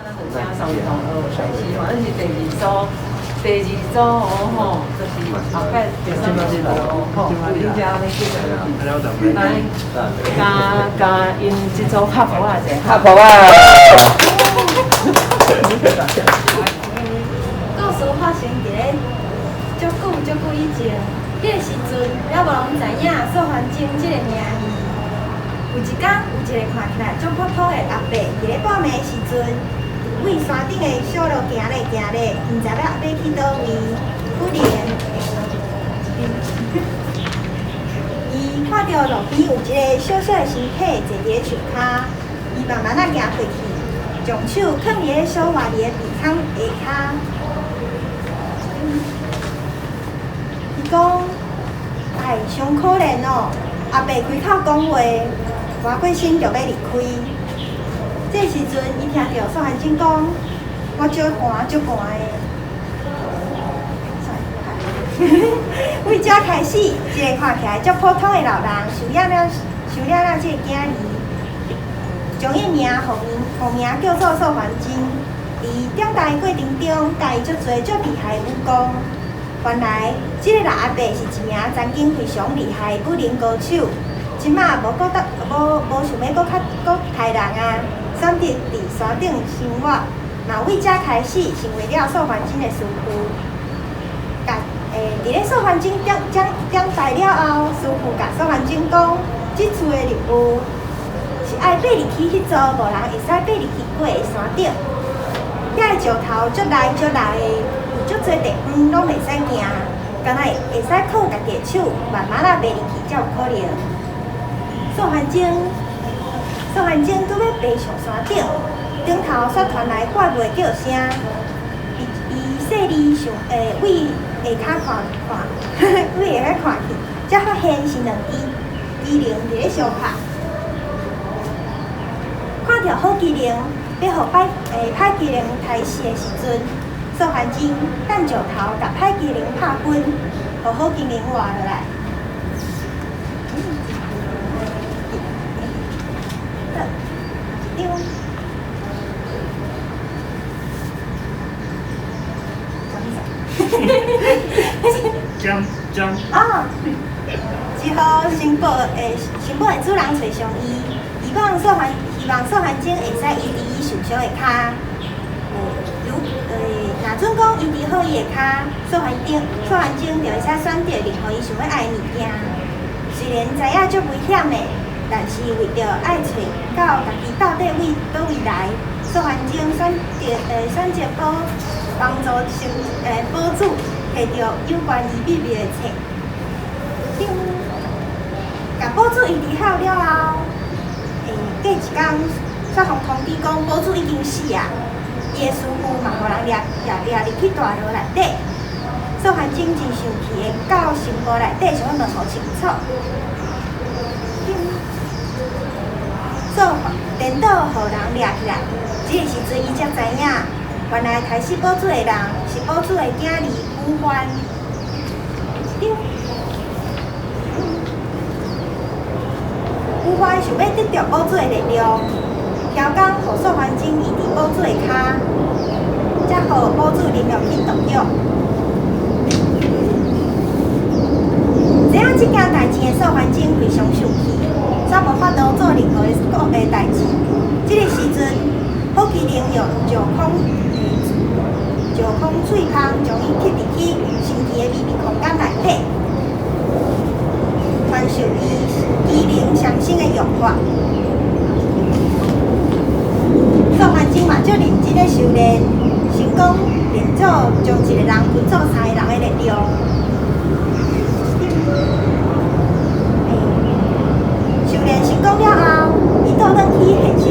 咱就請三位同學開始吼，咱是第二組，第二組哦吼，就是後擺第三組吼，有恁遮按呢記落去。來，共共𪜶這組拍噗仔者。拍噗仔。故事發生佇咧足久足久以前，彼个時陣猶無人知影素還真這个名字。有一工，有一个看起來足普通的阿伯，佇咧半暝的時陣，佇山頂的小路行咧行咧，毋知影欲去佗位。忽然，伊看著路邊有一个小小的身體坐佇咧樹跤，伊慢慢仔行過去，將手囥佇咧小活兒的鼻孔下跤。伊講：哎，傷可憐哦！阿伯開口講話，換過身就欲離開。這時陣，伊聽著素還真講：我足寒足寒的。為這開始，一个看起來足普通的老人，收養了這个囝兒，將伊名予名叫做素還真。佇長大的過程中，教伊足濟足厲害的武功。原來，這个老阿伯是一名曾經非常厲害的武林高手。這馬無閣得無想欲閣較閣刣人啊，選擇佇山頂生活。嘛為這開始成為了素還真的師父。共佇咧素還真長大了後，師父共素還真講，這次的任務是愛爬入去彼座無人會使爬入去過的山頂。遐个石頭足利足利的，有足濟地方攏袂使行，干焦會使靠家己的手慢慢仔爬入去才有可能。素還真拄欲爬上山頂，頂頭煞傳來怪物的叫聲。伊細膩想，為下跤看看，為下跤看去，才發現是兩支機靈佇咧相拍。看著好機靈欲予歹機靈刣死的時陣，素還真擲石頭共歹機靈拍昏，予好機靈活落來。一張。將將。哦，只好城堡的主人揣上伊，希望素還真會使醫治伊受傷的跤。若準講醫治好伊的跤，素還真就會使選擇任何伊想欲愛的物件。雖然知影足危險的，但是為著愛揣到家己到底為佗位來，素還真選擇幫助堡主摕著有關伊秘密的冊。共堡主醫治好了後，過一工，煞予通知講堡主已經死啊！伊的師父嘛予人掠入去大牢內底。素還真真生氣的到城堡內底，想欲問予清楚。素顛倒予人掠起來，這个時陣伊才知影，原來刣死堡主的人是堡主的囝兒古歡。古歡想欲得著堡主的力量，超工予素還真醫治堡主的跤，才予堡主啉入去毒藥。知影這件代誌的素還真非常生氣，煞無法度做任何的代誌。這个時陣，好機靈用石孔喙空將伊吸入去神奇的秘密空間內底，傳授伊機靈雙生的用法。素還真嘛足認真咧修煉，成功練做將一個人分做三个人的力量。修煉成功了後，伊倒轉去現實